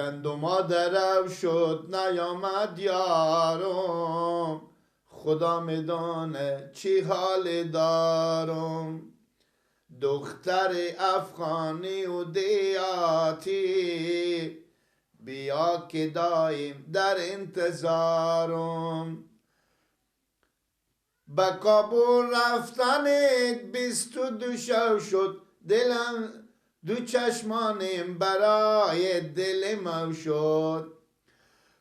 گندما درو شد نیامد یارم، خدا میدانه چی حال دارم. دختر افغانی و دیاتی، بیا که دایم در انتظارم. به کابل رفتنت 22 شو شد، دلم دو چشمانم برای دل مو شد.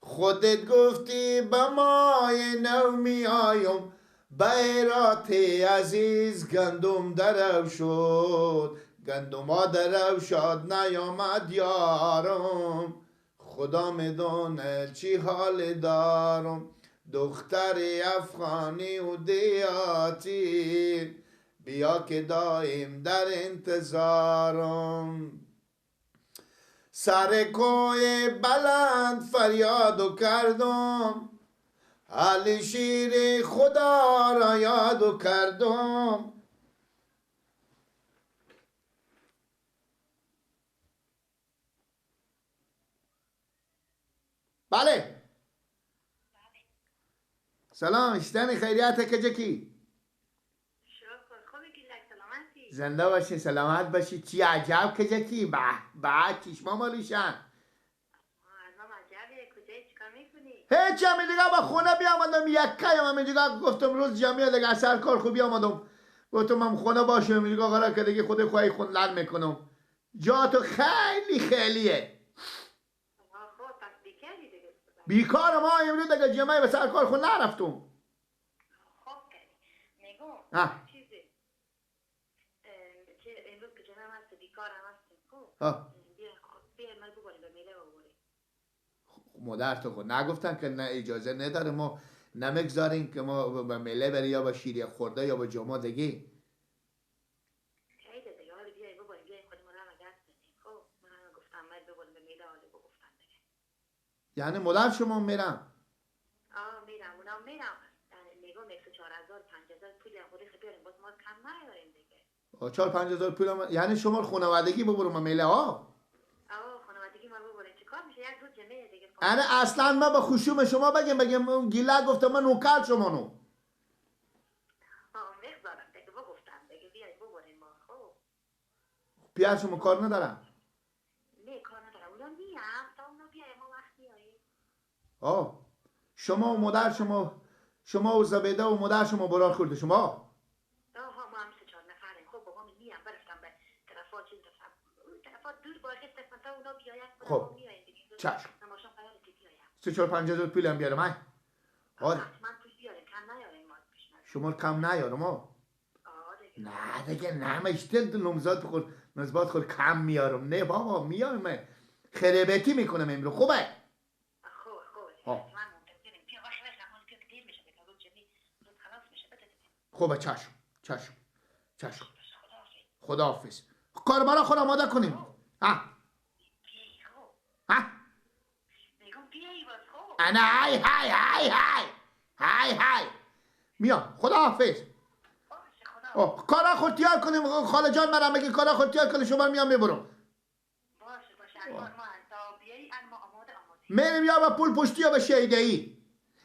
خودت گفتی به مای نو می آیم، بیرات عزیز گندم درو شد. گندم درو شد نیامد یارم، خدا میدونه چی حال دارم. دختر افغانی و دیاتی، بیا که دایم در انتظارم. سر کوی بلند فریادو کردم، علی شیر خدا را یادو کردم. بله سلام، اشتن خیریت کجکی؟ زنده باشی، سلامت باشی. چی عجب کجکی؟ به به چشما مالیشن. هیچ هم دیگه با خونه بیامدم، یکه هم دیگه گفتم روز جمعه دیگه سر کار خوب بیامدم، گفتم هم خونه باشم دیگه، قرار که دیگه خود خواهی خون میکنم. جا تو خیلی خیلیه. بیکار ما امروز دیگه جمعه به سر کار خود نرفتم. خب میگم چیزی امروز که جمعه هست بیکار هم هستیم. خب بیا من ببریم به میله ببریم. مادر تو خود نگفتن که نه اجازه نداره، ما نمیگذاریم که ما به میله بری یا با شیریه خورده یا با جمعه دیگه. خیلی دیگه حالا بیای ببریم، بیای خودمون هم دست بدیم. خب من هم گفتم من ببریم به میله، حالا گفتن دیگه. یعنی مادر شما میرم؟ آه میرم، اونا میرم. میگم 4000 5000 پول خودش بیاریم، باز ما کم نداریم دیگه. 4-5 هزار پول هم... یعنی شما خانوادگی ببرم میله ها؟ آه خانوادگی ما ببریم. چیکار میشه یک روز جمعه دیگه. یعنی اصلا من با خشوم شما بگم اون گیله گفتم من نوکر شما نو. آه میگذارم دیگه، بگفتم دیگه بیای ببریم ما. خب پیر شما کار ندارم؟ نه کار ندارم، اونا میام تا اونا بیای ما وقت میاییم. آه شما و مادر شما، شما و زبیده و مادر شما برار خورده شما؟ آها ما هم 3-4 نفریم. خب بابا میام برفتم به طرفا چیز رفتم اون طرفا دور باشه تا اونا بیاید. خب چشم. 3-4-5 هزار پول هم بیارم. ای آره من پول بیارم، کم نیاریم ما پیش شما کم نیارم ها. نه دیگه نه مشتل نمزاد خور نزبات خور کم میارم. نه بابا میارم، خربتی میکنم امروز. خوبه؟ خوب خوب. خوبه چشم چشم چشم. خداحافظ. کار برا خود آماده کنیم. ها ها انا های های های های های های میام. خداحافظ. کارا خود تیار کنیم. خاله جان مرا میگه کارا خود تیار کنیم، شما میام میبرم. باشه باشه. ما تا بیای ما آماده آماده میریم یا با پول پشتی یا به شیده‌ای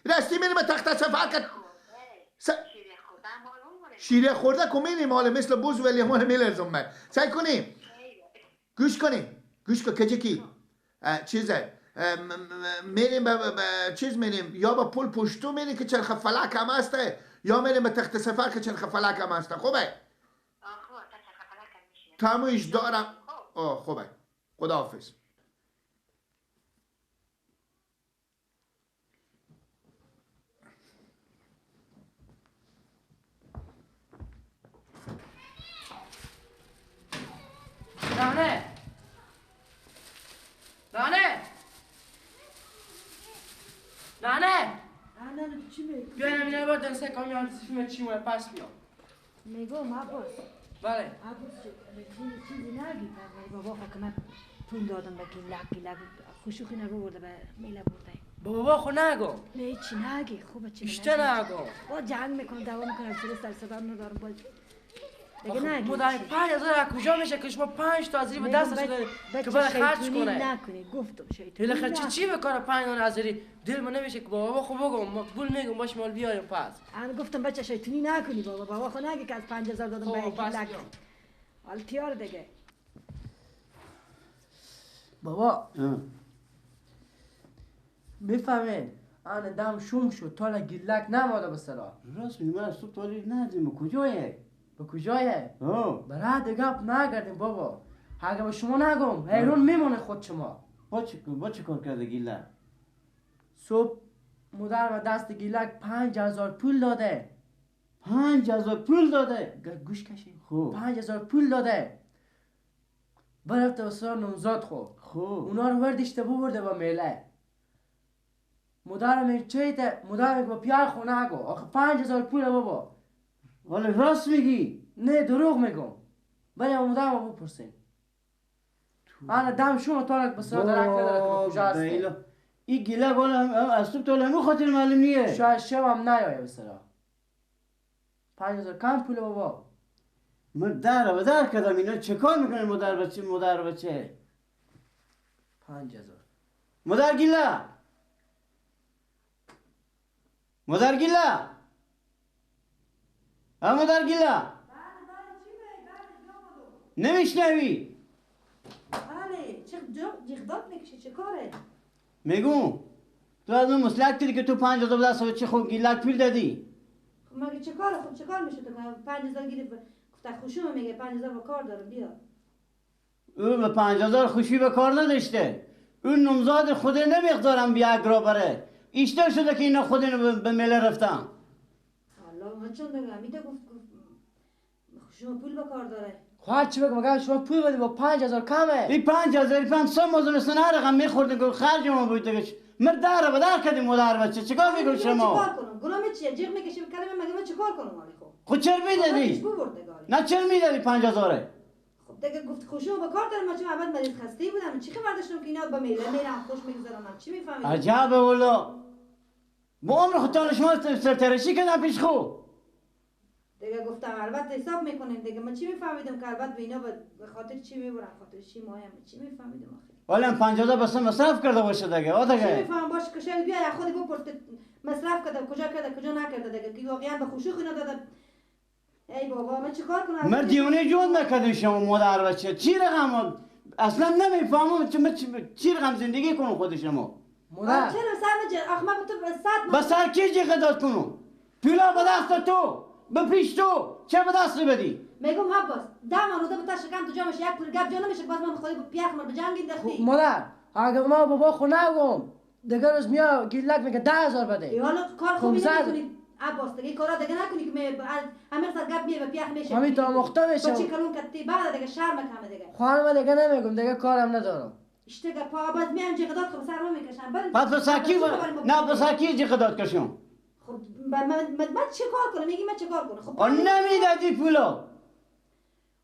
راستی میریم به تخت سفر که شیره خورده که میریم حالا مثل بوز ولی ما میلرزم من. سعی کنیم گوش کنیم، گوش کن که کی چیزه میریم چیز میریم یا با پول پشتو میریم که چرخ فلک هم هسته، یا میریم به تخت سفر که چرخ فلک هم هسته. خوبه؟ تمویش دارم. آه خوبه. خداحافظ. دانه دانه دانه دانه چی میگی؟ بیا نمیدونم باید دسته کامیون سیفیم چی مونه پس میام. میگم عباس. بله عباس چیزی نگی بابا خو که من پول دادم به گیلک گیلک خوشوخی نبرده به میله برده. بابا خو نگو. نه چی نگی خوبه چی اشته نگو. با جنگ میکنم دعوا میکنم سر سر صدا ندارم باز. دیگه نگی. مادر 5000 کجا میشه که شما 5 تا ازری به دستش داری که باید خرج کنه؟ نکنی گفتم شیطونی. بالاخره چی بکنه 5 تا ازری؟ دل من نمیشه که بابا خو بگم مقبول میگم باش مال بیاریم پس. من گفتم بچه شیطونی نکنی بابا، بابا خو نگی که از 5000 دادم به یک لک. حال تیار دیگه. بابا میفهمین آن دم شوم شد تا گیلک نماده به صلاح. راست میگی، من از صبح تا ندیم. کجایه؟ به کجایه؟ برای گپ نگردیم بابا. اگه به شما نگم حیرون میمونه خود شما. با چه کار کرده گیلک؟ صبح مادر دست گیلک 5000 پول داده. 5000 پول داده؟ گوش کشی. 5000 پول داده. برفته به سر نوزاد خو. اونا رو وردشته ببرده با میله. مادرم چیته؟ مادرم با پیار خونه گو. آخه 5000 پول بابا. والا راست میگی؟ نه دروغ میگم. ولی مادرم بپرسین. انا دم شما تارک به سر درک نداره که کجا هستی. این گیله والا از صبح تا همون خاطر معلوم نیه. شاید شبم نیایه به سر. 5000 کم پول بابا. من در و در کردم اینا چه کار میکنه مادر بچه مادر بچه؟ 5000. مادر گیله. مادر گیله. ها مادر گیله. بله بله چی بله بله نمیشنوی؟ بله چه جغداد میکشی چه کاره؟ میگم تو از اون مسلک دیدی که تو 5000 دست بچه خود گیلک پول دادی. خب مگه چه کاره؟ خب چه کار میشه تو 5000 گیری گفت خوشم میگه 5000 با کار دارم بیا. او به 5000 خوشی به کار نداشته. اون نمزاد خود نمیخدارم بیا اگرا بره. ایشتر شده که اینا خود به میله رفتن. الله من چون دیگه میده گفت شما پول به کار داره. خواهد چی بگم مگه شما پول بدی با 5000 کمه. این 5000 پنج سه موضوع مثل هر رقم میخوردیم که خرج ما بود دیگه. مر در به در کردیم مادر بچه چیکار میکنی شما؟ چیکار کنم؟ گناه چیه؟ جیغ میکشی کلمه مگه من چیکار کنم آلی خب؟ خب چرا میدادی؟ نه چرا میدادی 5000؟ خب دیگه گفت خوشم به کار دارم من چون اول مریض خسته بودم چی خبر داشتم که اینا با میله میرم خوش میگذرم من چی میفهمیدم؟ عجب والا. با عمر خودتان شما سرترشی کردم پیش خو. دیگه گفتم البته حساب میکنیم دیگه من چی میفهمیدم که البته به اینا به خاطر چی میبرم خاطر چی مایم چی میفهمیدم آخه. حالا 5000 بس مصرف کرده باشه دیگه. آ دیگه چی میفهم باشه که شاید بیا خودی بپرس که مصرف کرده کجا کرده کجا نکرده دیگه که واقعا به خوشی خونه داده. ای بابا من چیکار کنم؟ من دیونه جون نکردم شما مادر بچه چی رقم اصلا نمیفهمم چی رقم زندگی کنم خود شما. مادر چرا سر آخ من تو صد به سر کی جیغ داد کنم؟ پولا به دست تو به پیش تو چه به دست بدی؟ میگم عباس ده من روده به شکم تو جامش یک پول گپ جا نمیشه باز من خودی پیخ من به جنگ انداختی. مادر اگه ما بابا خو نگم دیگه روز میا گیلک میگه 10000 بده. حالا کار خوبی نمیکنی عباس دیگه کارا دیگه نکنی که همه سر گپ میه به پیخ میشه. همین تا مخته میشه. بچی کلون کتی بعد دیگه شرم کمه دیگه. خانم دیگه نمیگم دیگه کارم ندارم. اشتگه پا بعد میام جغداد خب سر میکشم. بعد بسکی نه بسکی جغداد کشم. خب من چه کار کنم؟ میگی من چه کار کنم؟ خب نمیدادی پولو.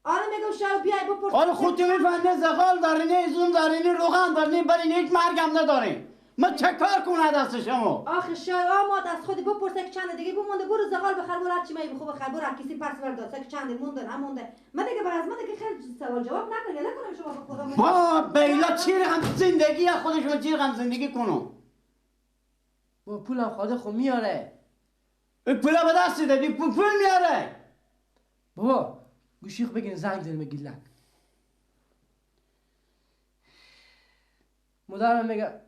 آره میگم شاید بیای بپرس. آره خودت میفهمی نه زغال داری نه زوم داری نه روغن داری نه برای هیچ مرگم نداری. من چه کار کنم دست شما؟ آخه شاید آماد از خودی بپرسه که چند دیگه بمونده برو زغال بخر برو هرچی می بخو بخر برو کسی پس بردار که چند مونده نمونده. من دیگه از من دیگه خیلی سوال جواب نکنه نکنم شما به خدا. با بیلا چی رقم زندگی خودشون چی رقم زندگی کنم؟ با پولم خواده خو میاره. پولا به دست دادی پول میاره. بابا گوشیخ بگین زنگ زنیم به گیلک. مادرم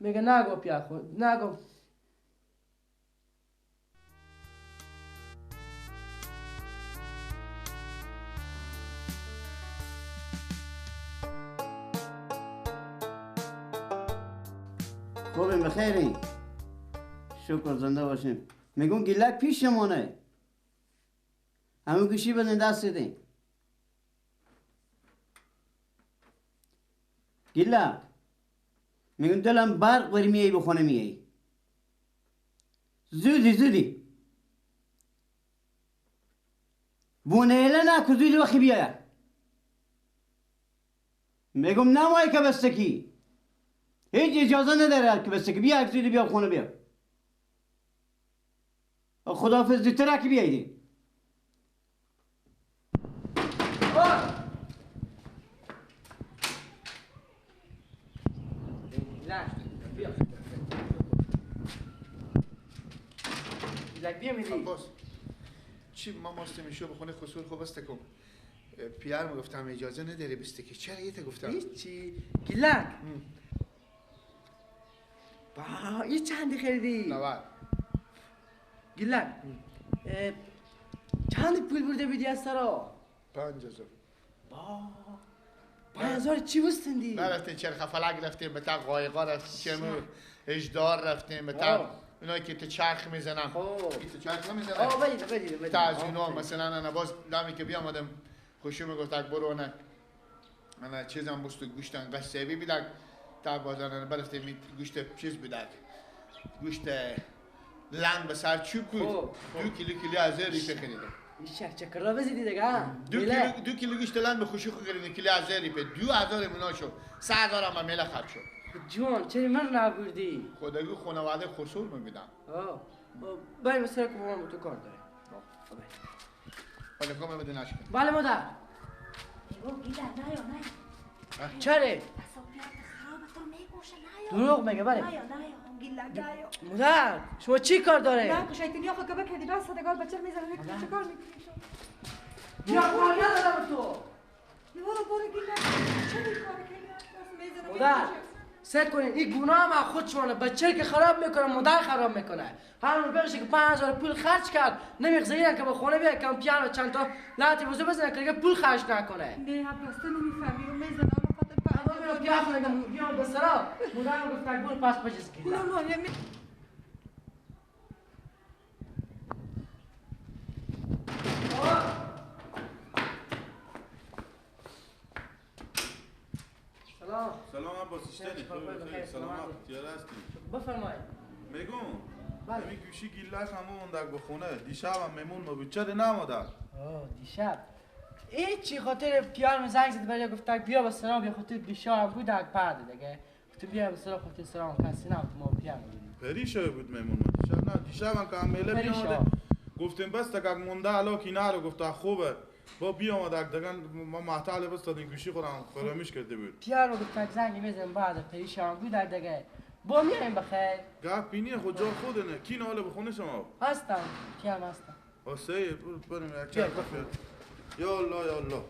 میگه نگو پیا خود نگو. خوبیم بخیریم شکر زنده باشیم. میگم گیلک پیشمونه همون گوشی بدین دست دین. گیلک میگم دلم برق بری میای بخونه میای زودی زودی بونه نکو زودی وقتی بیای. میگم نمایی که بستکی هیچ اجازه نداره که بستکی بیا زودی بیا خونه بیا. خداحافظ زودتر که بیاییدی. بیا گیلک بیا میدی عباس چی ما ماست میشو بخونه خسور خوب است کم پیر میگفتم اجازه نداری بسته که چرا یه تا گفتم هیچی گیلک با این چندی خریدی؟ 90 گیلک چند پول برده بیدی از سرا؟ 5000 با 5000 چی بستندی؟ نرفتیم چرخ فلک رفتیم به تا قایقا رفتیم اژدار رفتیم به تا اونایی که تو چرخ میزنن خب تو چرخ نمیزنن آه بدید تا از اونا مثلا انا باز دمی که بیامدم خوشی میگفت اک برو نه انا چیزم بست گوشتن قصابی بیدک تا بازار انا برفتیم گوشت چیز بیدک گوشت لنگ به سر چوب بود 2 کیلو کیلو از ریپه خریدم این چکرلا بزیدی دیگه 2 کیلو گوشت لنگ به خوشی خو خریدم کیلو از ریپه 2000 منا شد 3000 هم میله خرج شد جون چرا من نبردی؟ خداگو خانواده خسور میبینم. آه بریم سر که بابام تو کار داره. بله کم بده نشکن. بله مادر. میگم گیلک نیا نیا. چرا؟ اصلا خراب تو میکشه نیا. دروغ میگه بله. نیا نیا گیلک نیا. مادر شما چی کار داره؟ نه شیطانی خو که بکردی بس دگال بچه میزنه میکنه چه کار میکنی شما؟ یا کار ندارم تو. برو برو گیلک چه کار کردی؟ بس میزنه. مادر سر کنین این گناه هم خود شمانه بچه که خراب میکنه مادر خراب میکنه همون بخشی که 5000 پول خرج کرد نمیخزه که به خونه بیاد کم پیانو چند تا لعنتی وضو بزنه که دیگه پول خرج نکنه نه عباس تو نمیفهمی و میزنه به خاطر 5000 بیا خونه بیا به سرا مادرم گفت برو پس بچس کی نه نه سلام سلام عباس اشتنی خیلی سلامت یاد هستی بفرمایید میگم همین گوشی گیلک همون موندک به خونه دیشب هم میمون ما بود چرا نمادر آه دیشب این چی خاطر پیار زنگ زد برای گفت بیا به سلام بیا خاطر دیشب هم بود بعد دیگه گفت بیا به سلام خاطر سلام کسی نه ما پیار بودیم پریشه بود میمون ما دیشب نه دیشب هم که هم میله بیامده گفتیم بس تک مونده علا کی نه رو گفت خوبه با بیامد دیگه ما معطل بس دادیم گوشی خودم فراموش کرده بود پیار رو گفت زنگ میزنم بعد پریشان بود دیگه با میایم بخیر گپ بینی خود جا خودنه کی حالا به خونه شما هستم کیم هستم واسه بریم یک چرخ بخیر یا الله یا الله